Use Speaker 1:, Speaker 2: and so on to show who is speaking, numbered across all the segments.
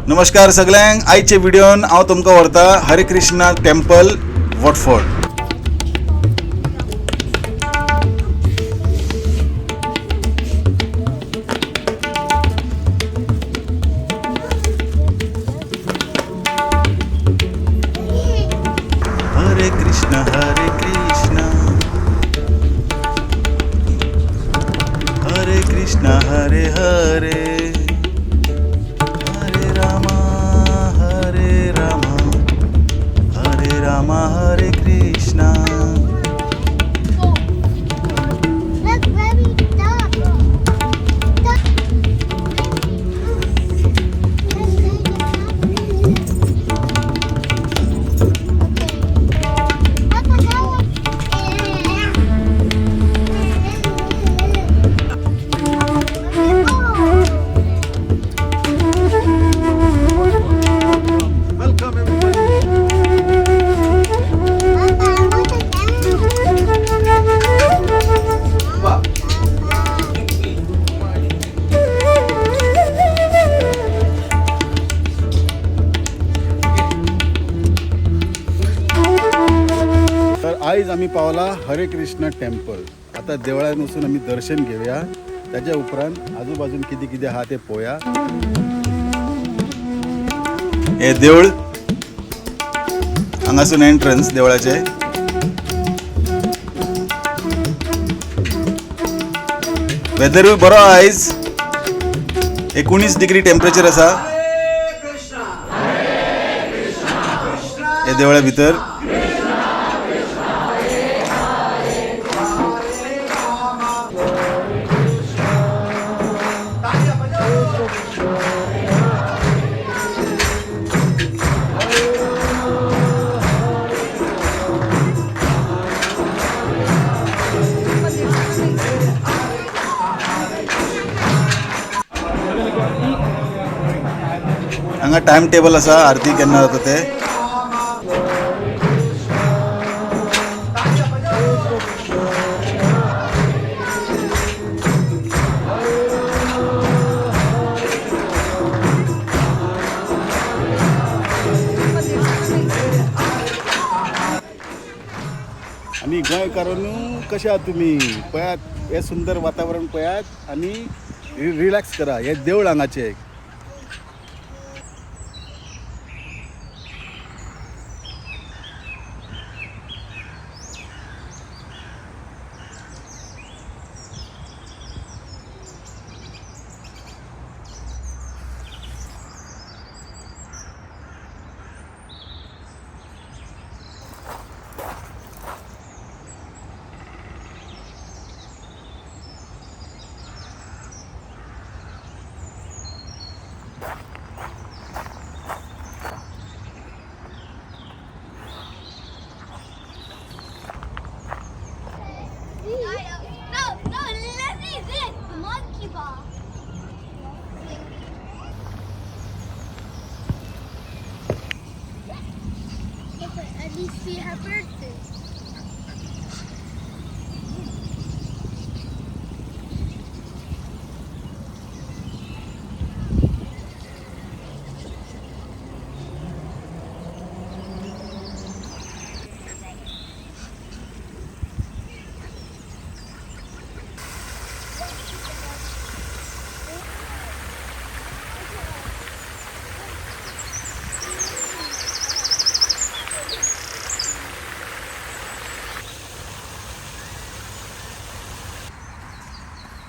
Speaker 1: नमस्कार सगळ्यांक. आयचे व्हिडिओन हांव तुमकां व्हरता हरे Krishna temple Watford. Hare Krishna Hare Krishna Hare Krishna Hare Hare Hare Rama Hare Rama Hare Rama Hare Krishna.
Speaker 2: Look, baby, stop. Stop. Okay. Papa, go.
Speaker 1: Welcome.
Speaker 2: Papa, I want to dance.
Speaker 1: तर आयज आमी पावला हरे कृष्ण टेम्पल. आता देवळान वचून आमी दर्शन घेवया, त्याच्या उपरांत आजूबाजून कितें कितें आहा तें पळोवया. हे देवळ, हांगासून एंट्रन्स देवळाचे. वेदरूय बरो आहा आयज. 19 डिग्री टेम्परेचर आसा. हे देवळा भितर हांगा टायम टेबल आसा, आरती केन्ना जाता ते. आनी गोंयकारांनू, कशें आहात तुमी? पळयात, हें सुंदर वातावरण पळयात आनी रिलॅक्स करा. हें देवूळ हांगाचें.
Speaker 2: No, no, let's see this. The monkey ball. Okay, at least we have bird food.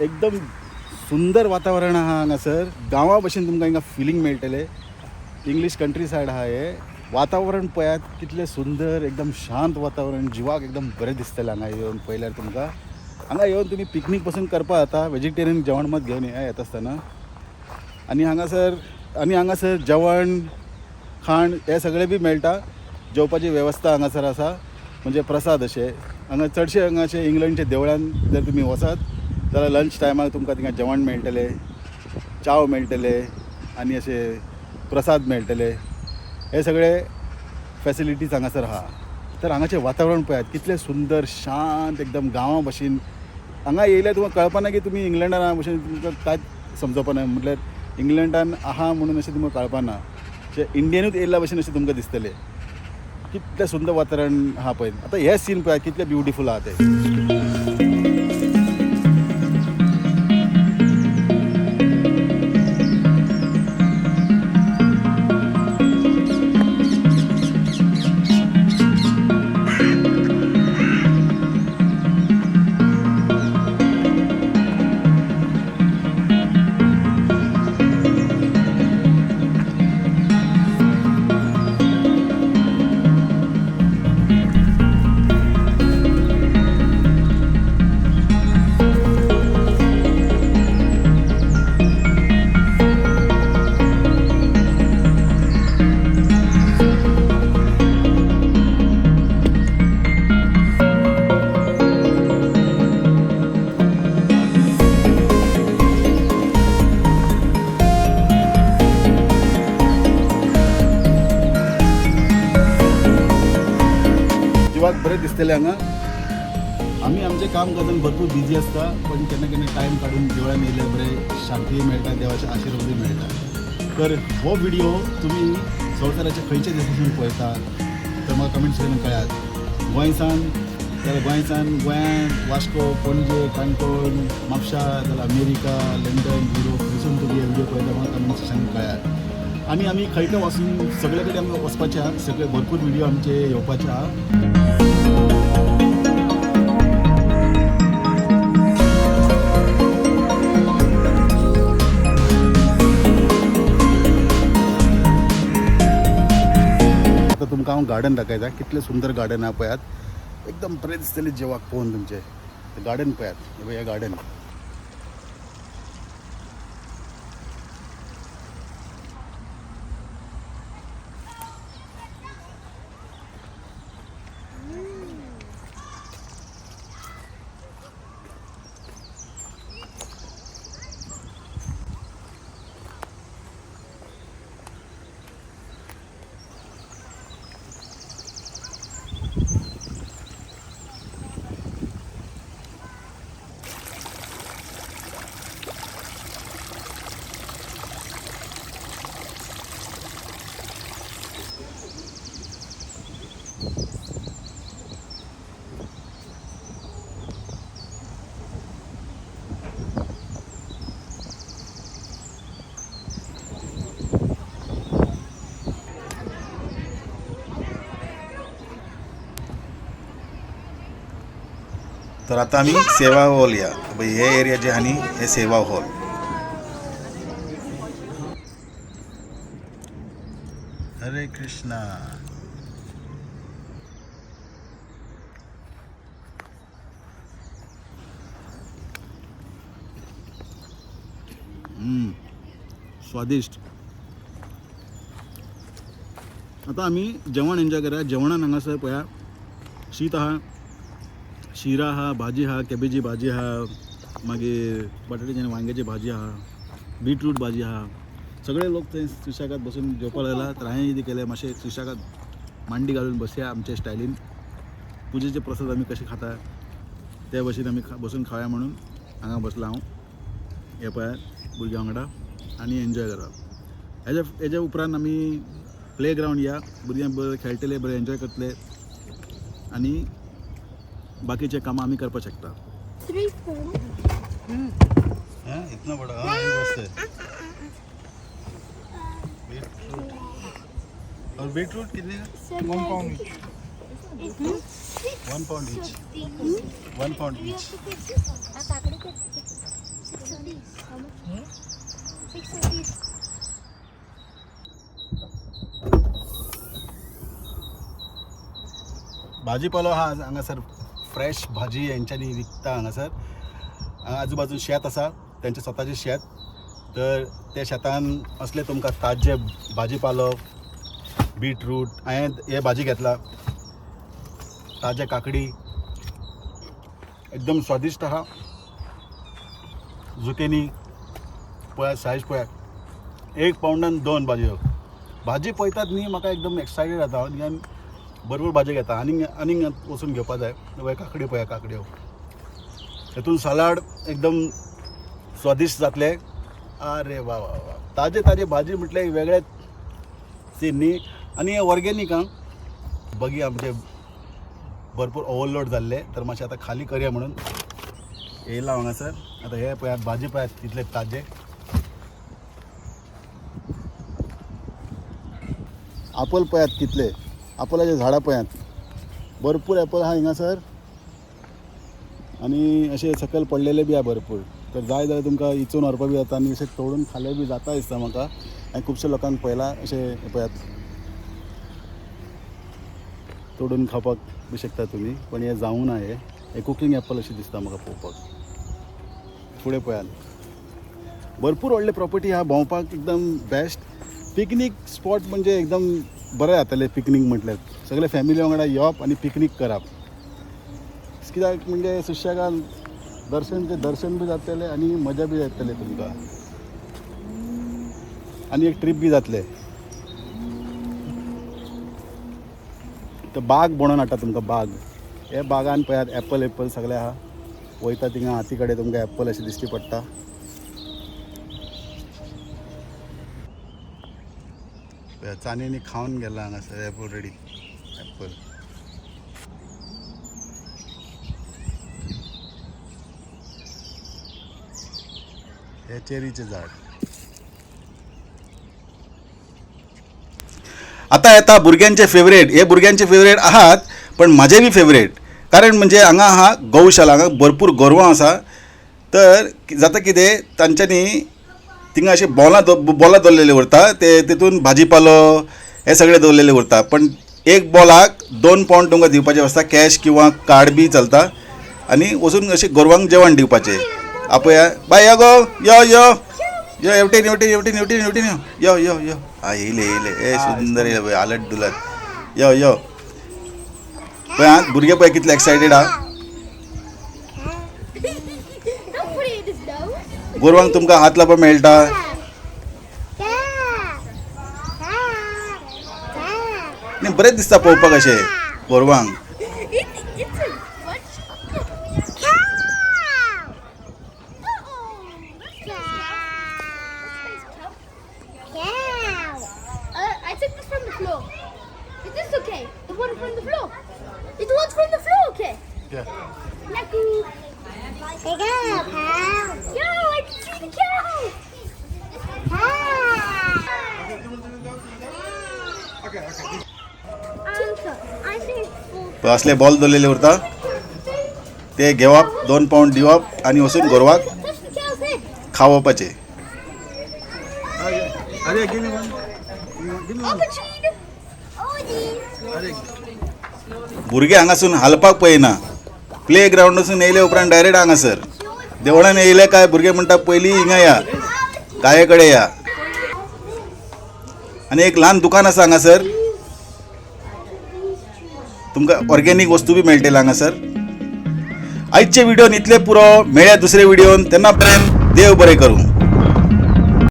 Speaker 1: एकदम सुंदर वातावरण आहा हांगासर. गांवा भशेन तुमकां हिंगा फिलींग मेळटलें. इंग्लीश कंट्री सायड आहा हें. वातावरण पळयात कितलें सुंदर, एकदम शांत वातावरण. जिवाक एकदम बरें दिसतलें हांगा येवन पळयल्यार तुमकां. हांगा येवन तुमी पिकनीक पसून करपा जाता. वेजिटेरियन जेवण मात घेवन येता आसतना. आनी हांगासर जेवण खाण हें सगळें बी मेळटा. जेवपाची वेवस्था हांगासर आसा, म्हणजे प्रसाद अशें. हांगा चडशे हांगाचे इंग्लंडच्या देवळान जर तुमी वचत जाल्यार लंच टायमार तुमकां थिंगा जेवण मेळटलें, चाव मेळटले आनी अशें प्रसाद मेळटले. हे सगळे फॅसिलिटीज हांगासर आहा. तर हांगाचें वातावरण पळयात कितलें सुंदर, शांत, एकदम गांवा भशेन. हांगा येयल्यार तुमकां कळपाना की तुमी इंग्लंडान आहा भशेन. तुमकां कांयच समजपा ना. म्हटल्यार इंग्लंडान आहा म्हणून अशें तुमकां कळपा ना, अशें इंडियनूच येयल्ल्या भशेन अशें तुमकां दिसतलें. कितलें सुंदर वातावरण आहा पळय. आतां हें सीन पळय कितलें ब्युटिफूल आहा तें. जिवाक बरें दिसतलें हांगा. आमी आमचें काम करतना भरपूर बिजी आसता, पण केन्ना केन्ना टायम काडून देवळान येयल्यार बरें शांती मेळटा, देवाचे आशिर्वादूय मेळटा. तर हो व्हिडिओ तुमी संवसाराच्या खंयच्या देशासून पळयता तर म्हाका कमेंट्स करून कळयात. गोंयसान जाल्यार गोंयसान, गोंयांत वास्को, पणजे, काणकोण, म्हापशा, जाल्यार अमेरिका, लंडन, युरोप, खंयसून तुमी हे व्हिडिओ पळयता म्हाका कमेंट सेक्शनान कळयात. आनी आमी खंय खंय वचून सगळे कडेन आमकां वचपाचें आहा, सगळे भरपूर व्हिडिओ आमचे येवपाचे आहा. आतां तुमकां हांव गार्डन दाखयता, कितलें सुंदर गार्डन आहा पळयात. एकदम बरें दिसतलें जिवाक पळोवन तुमचें गार्डन पळयात. हें पळय, हें गार्डन. तर आता आम्ही सेवा हॉल या हे एरिया जे आहा न्ही हे सेवा हॉल. हरे कृष्णा. स्वादिश्ट. आता आमी जेवण एन्जॉय करा. जेवणान हांगासर पळया शीत आहा, शिरा आहा, भाजी आहा, कॅबेजी भाजी आहा, मागीर बटाट्याची आनी वांग्याची भाजी आहा, बीटरूट भाजी आहा. सगळे लोक थंय सुशेगाद बसून जेवपाक लागला. तर हांवें कितें केलें, मातशें सुशेगाद मांडी घालून बसया आमचे स्टायलीन. पुजेचे प्रसाद आमी कशे खाता ते भशेन आमी बसून खावया म्हणून हांगा बसला हांव. हे पळयात भुरग्यां वांगडा आनी एन्जॉय करप. हेज्या उपरांत आमी प्ले ग्रावंड या, भुरग्यां बरें खेळटले, बरें एन्जॉय करतले आनी बाकीचे कामां आमी करपाक शकता.
Speaker 2: Three, four.
Speaker 1: हाँ, इतना बड़ा. हाँ, ये मस्त है. बीटरूट और बीटरूट कितने का?
Speaker 2: 1 pound each.
Speaker 1: 1 pound each. 1 pound each.
Speaker 2: Six of these. How much? Six of these.
Speaker 1: भाजीपालो हा हांगासर फ्रेश भाजी हेंच्यांनी विकता. हांगासर हांगा आजूबाजून शेत आसा, तेंचें स्वताचें शेत. तर त्या शेतान असले तुमकां ताज्जे भाजीपालो, बीटरूट, हांवें हे भाजी घेतला, ताजे काकडी, एकदम स्वादिश्ट आहा. जुकेनी पळयात, सायज पळयात. 1 पावंडान 2 भाजयो. भाजी पळयतात न्ही, म्हाका एकदम एक्सायटेड जाता हांव आनी भरपूर भाजी घेता. आनीक आनीक वचून घेवपा जाय. पळय काकड्यो, पळया काकड्यो. हेतून सलाड एकदम स्वादिश्ट जातलें. अरे वा वा वा. ताजे ताजे भाजी म्हटल्यार एक वेगळेच सीन न्ही. आनी हे ऑर्गेनीक आं. बगी आमचे भरपूर ओवरलोड जाल्ले, तर मातशें आतां खाली करया म्हणून येयला हांगासर. आतां हे पळयात भाजी पळयात कितले ताजे. आपोल पळयात कितले, आपोलाचे झाडां पळयात, भरपूर एपल आहा हिंगासर. आनी अशे सकयल पडलेले बी आहा भरपूर. तर जाय जाल्यार तुमकां इचून व्हरपा बी जाता आनी अशें तोडून खाले बी जाता दिसता म्हाका. हांवें खुबशे लोकांक पळयलां अशें, पळयात तोडून खावपाक बी शकता तुमी, पण हें जावूं ना. हें हें कुकींग एप्पल अशें दिसता म्हाका पळोवपाक. फुडें पळयात भरपूर व्हडले प्रॉपर्टी आहा भोंवपाक, एकदम बेस्ट पिकनीक स्पॉट. म्हणजे एकदम बरें जातलें पिकनीक म्हटल्यार, सगळे फॅमिली वांगडा येवप आनी पिकनीक करप. कित्याक म्हणजे सुशेगाद दर्शन, ते दर्शन बी जातलें आनी मजा बी जातली तुमकां आनी एक ट्रीप बी जातलें. तर बाग बनोवन हाडटा तुमकां बाग. हे बागान पळयात एप्पल एप्पल सगळे आहा. वयता थिंगा हाती कडेन तुमकां एप्पल अशें दिश्टी पडटा. पळयात, चान्यांनी खावन गेला हांगासर एप्पल रेडी एप्पल. हे चेरीचें झाड. आतां येता भुरग्यांचे फेवरेट. हे भुरग्यांचे फेवरेट आहात, पण म्हाजे बी फेवरेट. कारण म्हणजे हांगा आहा गौशाला, हांगा भरपूर गोरवां आसा. तर जाता कितें, तांच्यांनी थिंगा अशें बोलां बोलां दवरलेलीं उरता, ते तितून भाजी पालो हे सगळें दवरलेलें उरता. पण एक बोलाक 2 पावंड तुमकां दिवपाचें आसता, कॅश किंवा कार्ड बी चलता. आनी वचून अशें गोरवांक जेवण दिवपाचें. आपया बाय, यो गो, यो यो यो, हेवटेन हेवटेन हेवटेन हेवटेन हेवटेन, यो यो यो. आ येयले येयले, ए सुंदर येयले पळय, आलट डुलत. यो यो, पळय आं, भुरगे पळय कितले एक्सायटेड आहा.
Speaker 2: Don't put it in his nose.
Speaker 1: गोरवांक तुमकां हात लावपाक मेळटा. न्ही, बरें दिसता पळोवपाक अशें गोरवांक.
Speaker 2: It's a what? Cow! Uh-oh! That's nice cow. That's nice cow. Cow! I took this from the floor. Is this okay? The one from the floor. It was from the floor, okay? Naku. Cow. Yo, I can see the cow. Uncle, I think
Speaker 1: पळय असले ball दवरलेले उरता, ते घेवप, 2 pound दिवप आनी वचून गोरवाक
Speaker 2: Touch the cow's head.
Speaker 1: खावोवपाचे.
Speaker 3: अरे, give me one. Give me one.
Speaker 2: Aubergine.
Speaker 3: अरे.
Speaker 1: भुरगे हांगासून हालपाक पळयना. प्ले ग्रावंडासून येयले उपरांत डायरेक्ट हांगासर देवळान येयले काय भुरगे म्हणटा पयलीं हिंगा या, गाये कडेन या. आनी एक ल्हान दुकान आसा हांगासर, तुमकां ऑर्गेनीक वस्तू बी मेळटले हांगासर. आयचे व्हिडियोन इतले पुरो. मेळया दुसरे व्हिडियोन, तेन्ना पर्यंत देव बरें करूं.